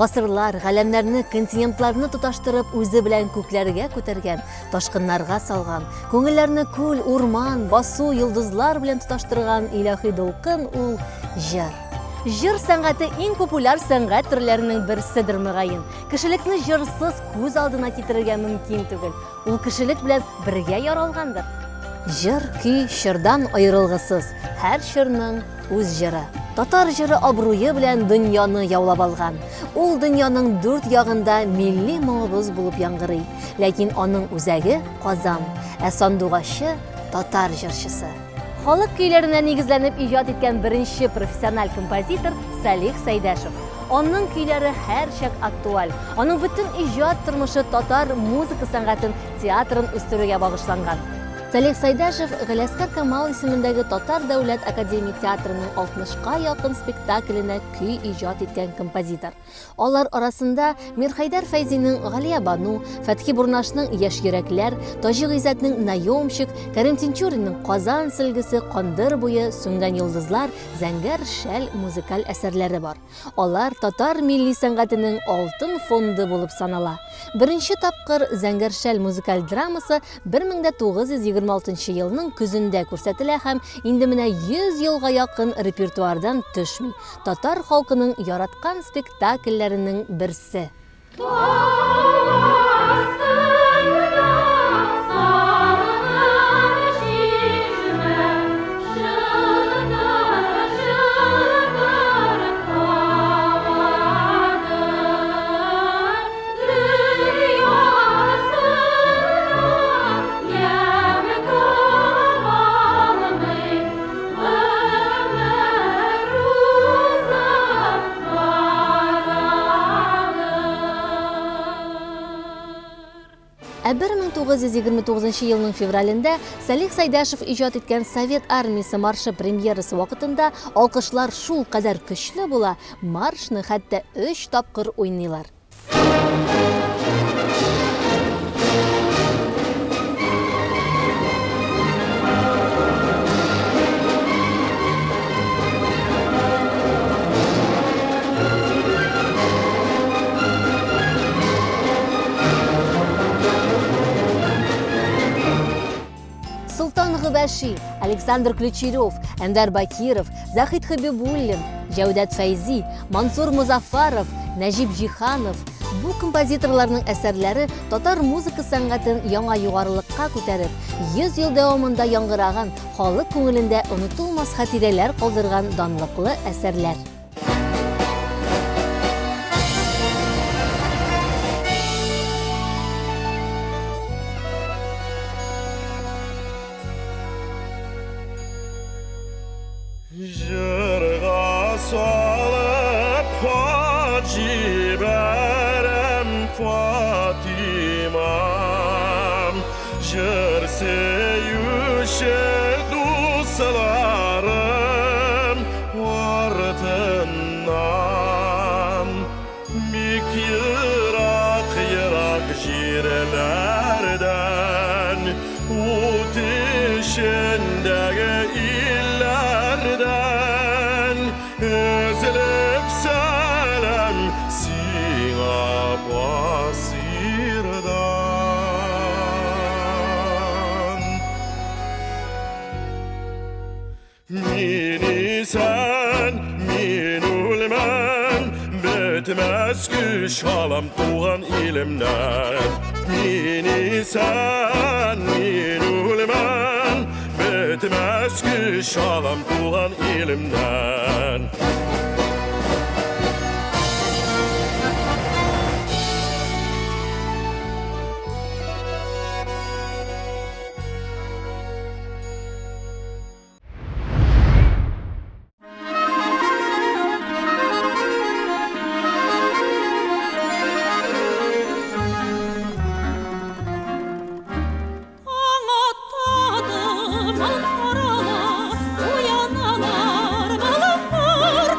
Гасырлар, галәмнәрне, континентларны тоташтырып, үзе белән күкләргә күтәргән, ташкыннарга салган, күңелләрне күл, урман, басу, йолдызлар белән тоташтырган илаһи дулкын ул җыр. Җыр сәнгате иң популяр сәнгать төрләренең берседер мөгаен. Кешелекне җырсыз күз алдына китерергә мөмкин түгел. Ул кешелек белән бергә яралгандыр. Җыр, көй чордан аерылгысыз, һәр чорның үз җыры. Татар җыры абруе белән дөньяны яулап алган. Ул дөньяның дүрт ягында милли моңыбыз булып яңгырый. Ләкин аның үзәге Казан, ә сандугачы татар җырчысы. Халык көйләренә нигезләнеп иҗат иткән беренче профессиональ композитор Салих Сәйдәшев. Аның көйләре һәрчак актуаль. Аның бөтен иҗат тормышы татар музыка сәнгатен, театрын үстерүгә багышланган. Салих Сәйдәшев Галиәсгар Камал исемендәге Татар дәүләт академия театрының 60-ка якын спектакленә көй иҗат иткән композитор. Алар арасында Мирхәйдәр Фәйзинең Галиябану, Фәтхи Бурнашның Яшь йөрәкләр, Таҗи Гыйззәтнең Наемщик, Кәрим Тинчуринның Казан сөлгесе, Кандыр буе, Сүнгән йолдызлар, Зәңгәр шәл музыкаль әсәрләре бар. Алар татар милли сәнгатенең алтын фонды булып санала. Беренче тапкыр Зәңгәр шәл музыкаль драмасы 1926 елның көзендә күрсәтелә һәм инде менә 100 елга якын репертуардан төшми. Татар халкының яраткан спектакльләренең берсе. Ә 1929 елның февралендә Салих Сайдашев иҗат иткән Совет армиясе маршы премьерасы вакытында алкышлар шул кадәр көчле була, маршны хәтта өч тапкыр уйныйлар. Солтан Гобәши, Александр Ключерев, Әнвәр Бакиров, Захид Хабибуллин, Җәүдәт Фәйзи, Мансур Мозаффаров, Нәҗип Җиһанов. Бу композиторларның әсәрләре татар музыка сәнгатен яңа югарылыкка күтәреп, 100 ел дәвамында яңгыраган, халык күңелендә онытылмас хатирәләр калдырган данлыклы әсәрләр. Җырга салып хат җибәрәм Фатимам. Җыр сөюче дусларым артыннан. Бик ерак-ерак җирләрдән, Ут эчендәге илләрдән Өзелеп сәлам сиңа, Басыйрдан. Мин исән, мин үлмәм, бетмәс көч алам туган илемнән. Мин исән, мин үлмәм, бетмәс көч алам туган илемнән. Таң атады, уяналар балалар.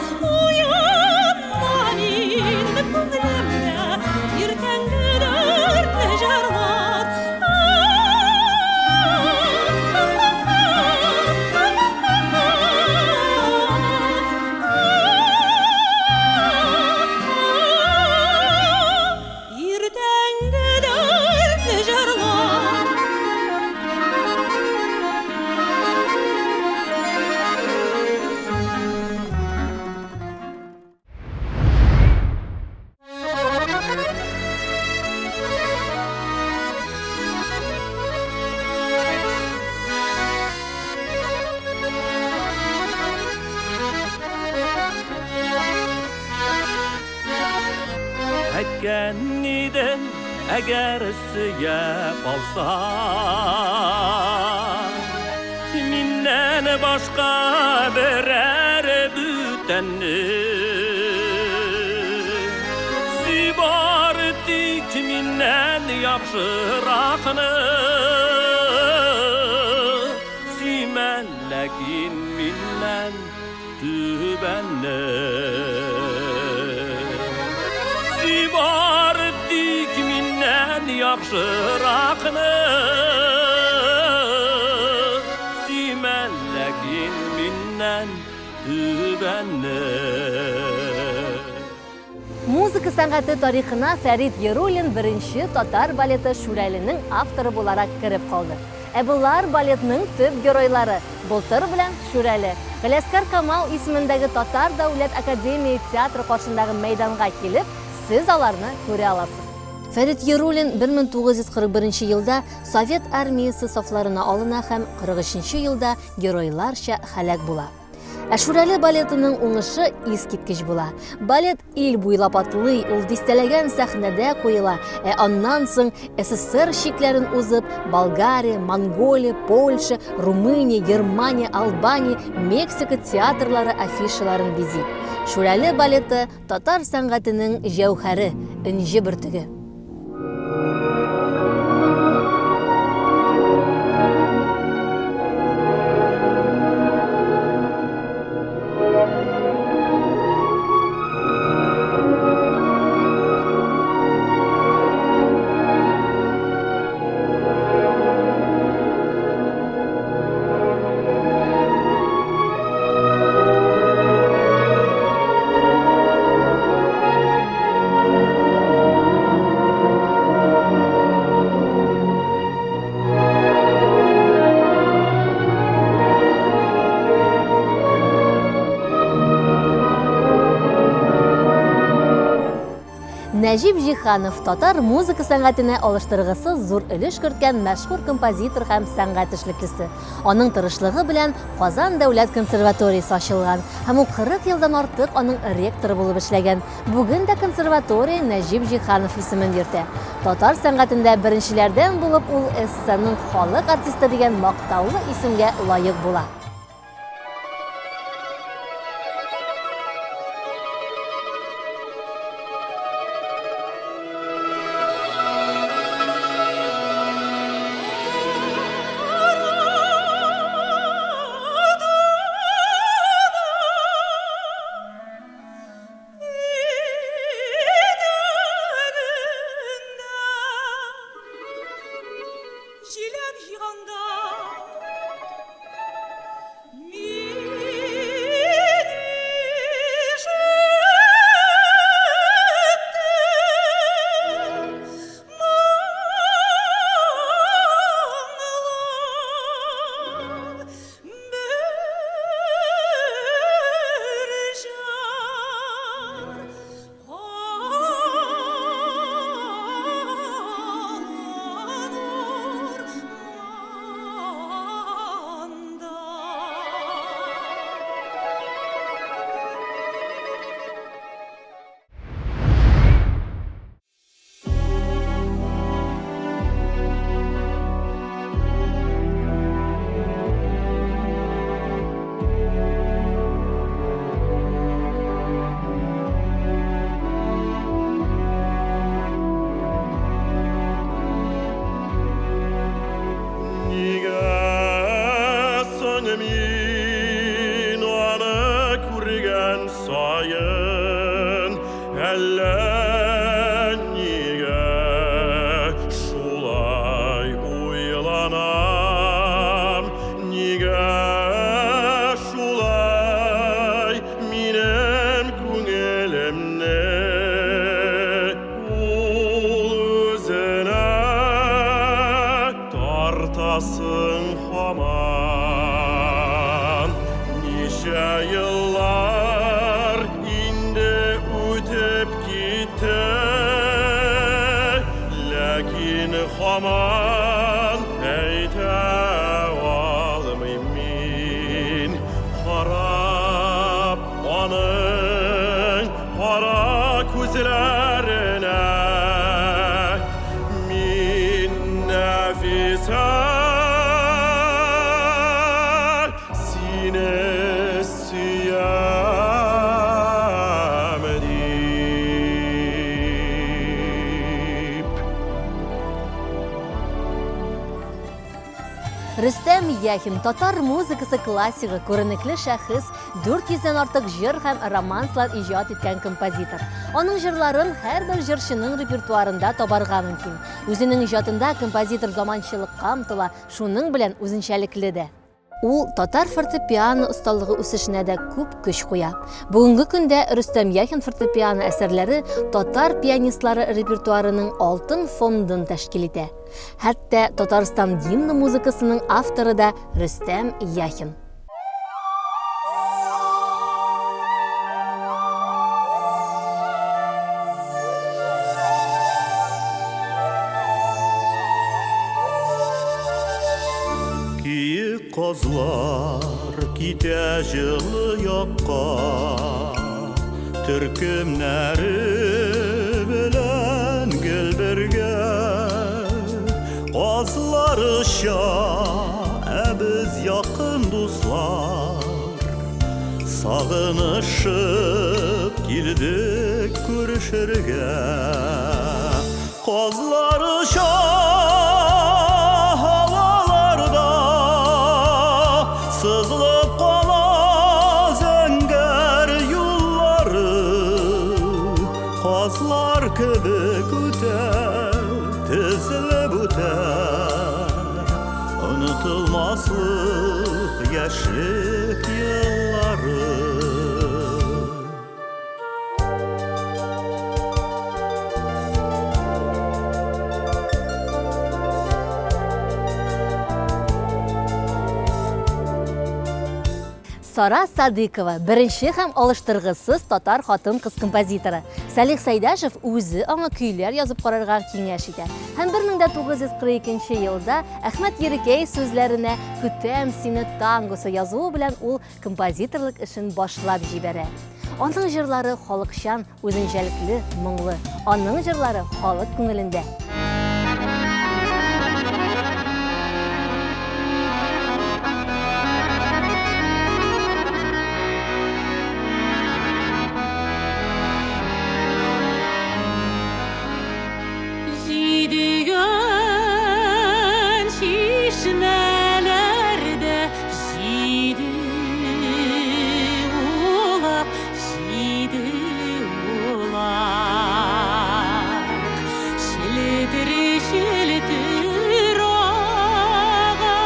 Әйткән идем, әгәр сөя калса, миннән башка берәр бүтәнне. Сөй бары тик миннән яхшыракны. Сөймә, ләкин миннән түбәнне. Сөй бары тик миннән яхшыракны. Сөймә, ләкин миннән түбәнне. Музыка сәнгате тарихына Фәрит Яруллин беренче татар балеты Шүрәленең авторы буларак кереп калды. Ә болар балетның төп геройлары, Былтыр белән Шүрәле. Галиәсгар Камал исемендәге Татар дәүләт академия театры каршындагы мәйданга килеп, сез аларны күрә аласыз. Фәрит Яруллин 1941 елда Совет армиясе сафларына алына һәм 43 елда геройларча һәлак була. Ә Шүрәле балетының уңышы искиткеч була. Балет ил буйлап атлый, ул дистәләгән сәхнәдә куела, ә аннан соң СССР чикләрен узып, Болгария, Монголия, Польша, Румыния, Германия, Албания, Мексика театрлары афишаларын бизи. Шүрәле балеты татар сәнгатенең җәүһәре, энҗе бөртеге. Нәҗип Җиһанов татар музыка сәнгатенә алыштыргысыз зур өлеш керткән мәшһүр композитор һәм сәнгать эшлеклесе. Аның тырышлыгы белән Казан дәүләт консерваториясе ачылган һәм ул 40 елдан артык аның ректоры булып эшләгән. Бүген дә консерватория Нәҗип Җиһанов исемен йөртә. Татар сәнгатендә беренчеләрдән булып ул СССРның халык артисты дигән мактаулы исемгә лаек була. Җиләк җыйганда мин ишеттем моңлы бер җыр. Калын урманда. Нигә соң мин аны күргән саен әллә нигә шулай уйланам, нигә шулай минем күңелемне ул үзенә тартасың һаман. Ничә еллар инде үтеп китте, ләкин һаман әйтә алмыйм мин. Карап аның кара күзләренә. Рөстәм Яхин, татар музыкасы классигы, күренекле шәхес, 400 дән артык җыр һәм романслар иҗат иткән композитор. Аның җырларын һәрбер җырчының репертуарында табарга мөмкин. Үзенең иҗатында композитор заманчылыкка омтыла, шуның белән үзенчәлекле дә. Ул татар фортепиано осталыгы үсешенә дә күп көч куя. Бүгенге көндә Рөстәм Яхин фортепиано әсәрләре татар пианистлары репертуарының алтын фондын тәшкил итә. Хәтта Татарстан гимны музыкасының авторы да Рөстәм Яхин. Киек казлар китә җылы якка, Төркемнәре белән гел бергә. Казлар оча, ә без якын дуслар, Сагынышып килдек күрешергә. Казлар оча һаваларда, Сызылып кала зәңгәр юллары. Казлар кебек үтә, тезелеп үтә, Онытылмаслык яшьлек еллары. Сара Садыкова беренче һәм алыштыргысыз татар хатын-кыз композиторы. Салих Сәйдәшев үзе аңа көйләр язып карарга киңәш итә. Һәм 1942 елда Әхмәт Ерикәй сүзләренә Көтәм сине тангосы язуы белән ул композиторлык эшен башлап җибәрә. Аның җырлары халыкчан, үзенчәлекле, моңлы. Аның җырлары халык күңелендә. Җидегән чишмәләрдә Җиде улак, җиде улак, Челтер, челтер ага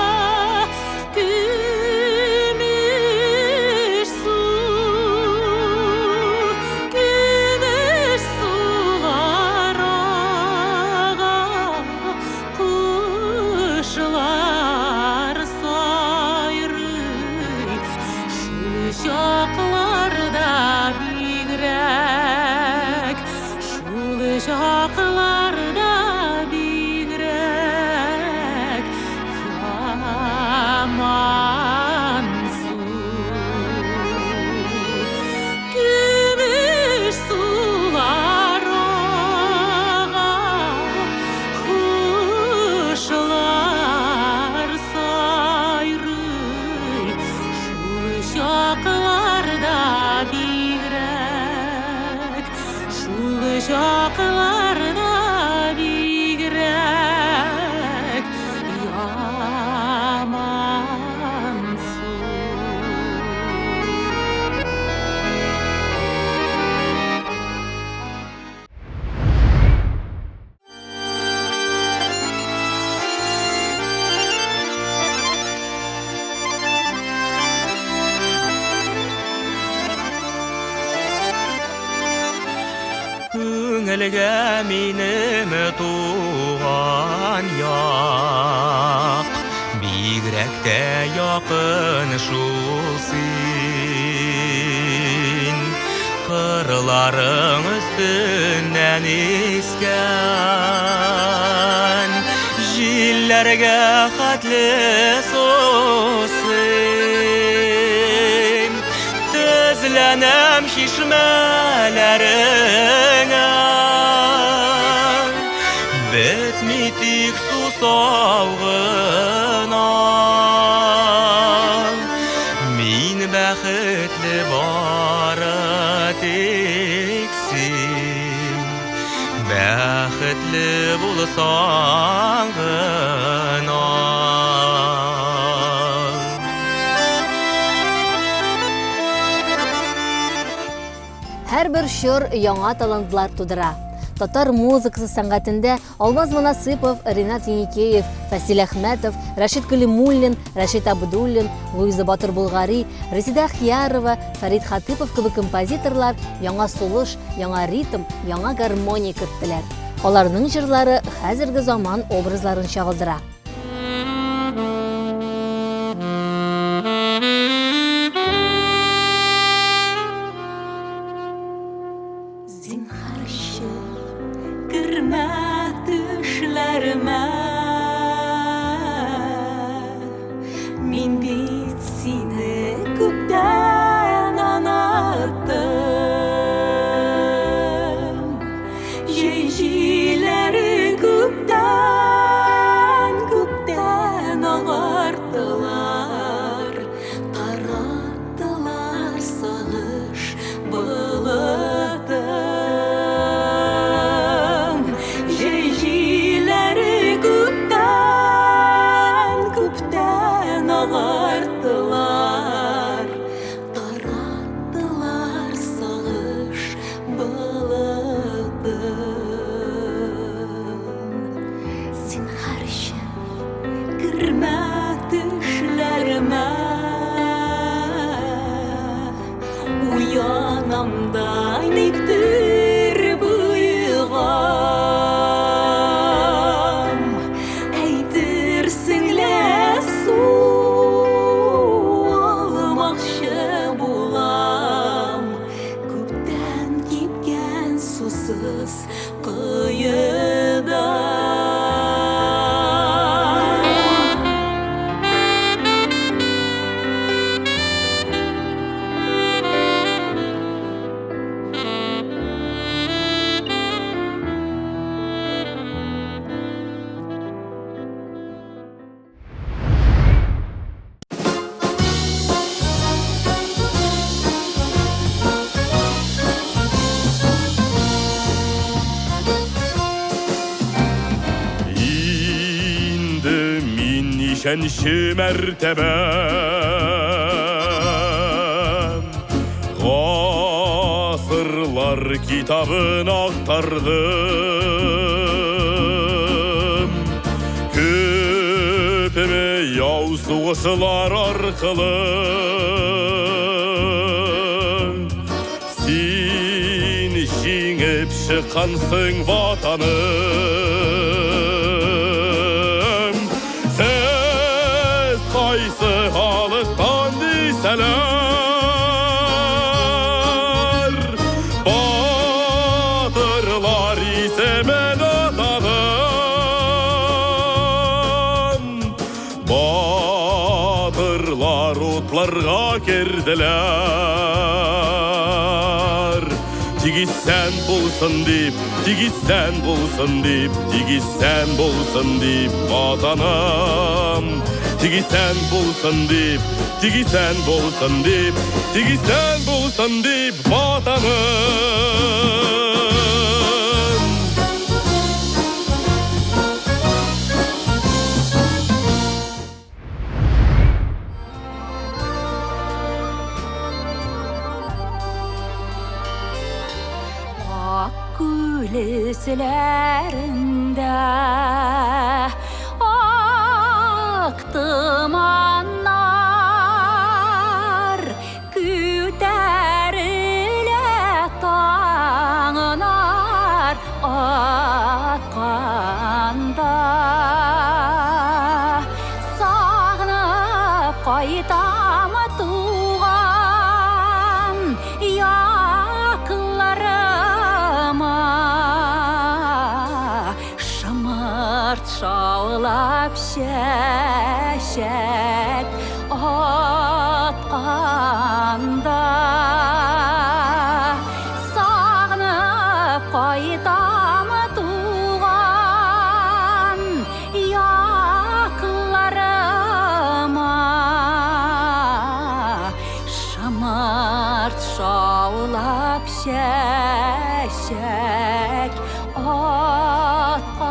Көмеш су, көмеш сулар ага. Кошлар сайрый, шул чакларда бигрәк, шул чакларда бигрәк ямансу. Көмеш сулар ага, Кошлар сайрый, шул чакларда бигрәк, шул чакларда бигрәк ямансу. Күңелгә минем туган як, Бигрәк тә якын шул син. Кырларың өстеннән искән Җилләргә хәтле сусыйм. Тезләнәм чишмәләреңә, Бетми тик сусау гына. Мин бәхетле бары тик син, Бәхетле булсаң гына. Һәрбер чор яңа талантлар тудыра. Татар музыкасы сәнгатендә Алмаз Монасыпов, Ринат Еникеев, Фасил Әхмәтов, Рәшит Калимуллин, Рәшит Абдуллин, Луиза Батыр Булгари, Резеда Ахиярова, Фәрит Хатыпов кебек композиторлар яңа сулыш, яңа ритм, яңа гармония керттеләр. Аларның җырлары хәзерге заман образларын чагылдыра. Зинһарчы, кермә төшләремә. Мин бит сине күптән оныттым. Җәй җилләре күптән, күптән агартылар, тараттылар сагыш болытын. Җәй җилләре күптән, күптән агартылар, тараттылар сагыш болытын. Зинһарчы, кермә төшләремә. Уянам да никтер боегам. Әйтерсең лә су алмакчы булам. Күптән кипкән сусыз коедан. Инде мин ничәнче мәртәбә Гасырлар китабын актардым. Күпме яу сугышлар аркылы Син җиңеп чыккансың, ватаным. Сез кайсы халыктан дисәләр, Батырлар исемен атадым. Батырлар утларга керделәр. Тик исән булсын дип, тик исән булсын дип, тик исән булсын дип, ватаным. Тик исән булсын дип, тик исән булсын дип, тик исән булсын дип, ватаным. Ак күл өсләрендә ак томаннар күтәрелә таңнар атканда. Сагынып кайтам туган якларыма. Шомырт шаулап чәчәк атканда. Сагынып кайтам туган якларыма. Шомырт шаулап чәчәк атканда.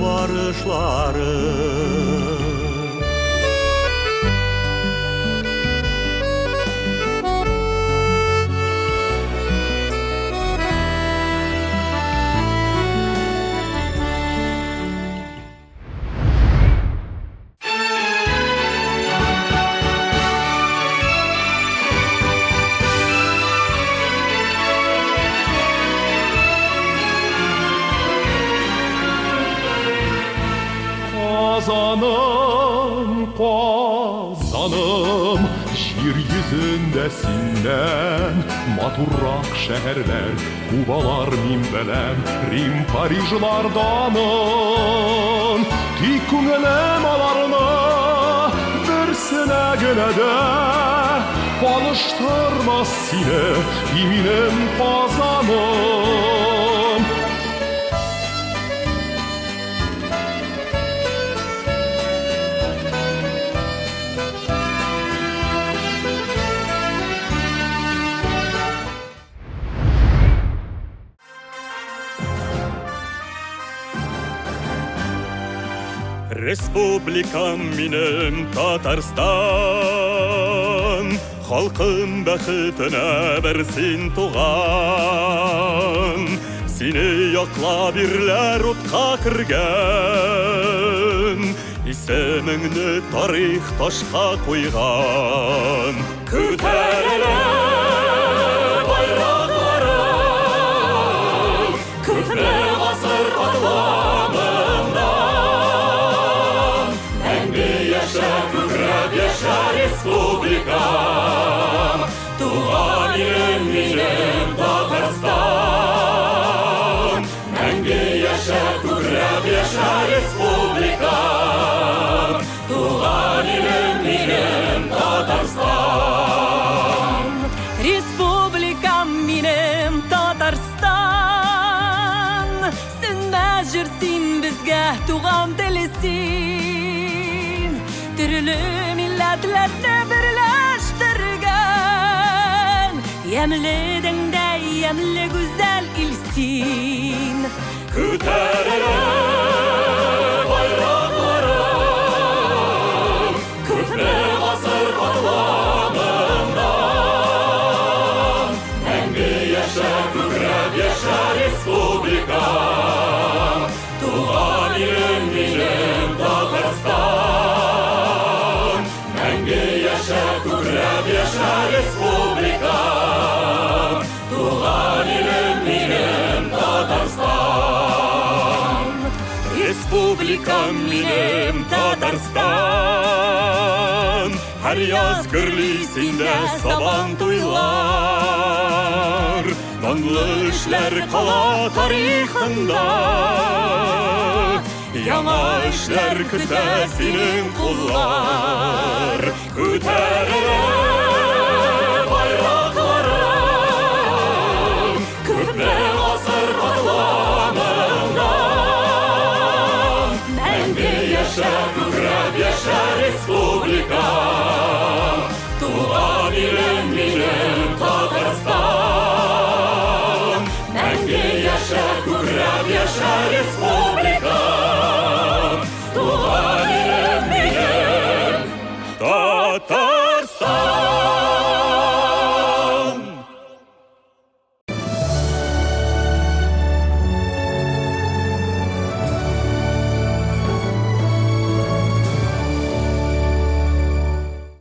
барышлары. Казаным, Казаным, җир йөзендә синнән матуррак шәһәрләр, Кубалар мин беләм, Рим, Парижлар данын. Тик күңелем аларны берсенә генә дә алыштырмас сине, и минем Казаным. Республикам минем Татарстан, Халкым бәхетенә бер син туган. Сине яклап ирләр утка кергән, Исемеңне тарих ташка куйган. Күтәрелә байракларың, Күпме гасыр катламыннан. Мәңге яшә, күкрәп яшә, республикам, Туган илем минем Татарстан. Мәңге яшә, күкрәп яшә, республикам, Туган илем минем Татарстан. Республикам минем Татарстан, Сүнмәс җыр син безгә, туган тел син. Төрле милләтләрне берләштергән, Ямьле дәңдә ямьле гүзәл ил син. Күтәрелә байракларың, Күпме гасыр катламыннан. Мәңге яшә, күкрәп яшә, республикам, Туган илем минем Татарстан. Мәңге яшә, күкрәп яшә, республикам, Туган илем минем Татарстан. Республикам минем Татарстан, Һәр яз гөрли синдә сабан туйлар. Данлы эшләр кала тарихында, Яңа эшләр көтә синең куллар. Күтәрелә байракларың, Күпме гасыр катламыннан. Мәңге яшә, күкрәп яшә, республикам, Туган илем минем Татарстан. Мәңге яшә, күкрәп яшә, республикам, Туган илем минем Татарстан.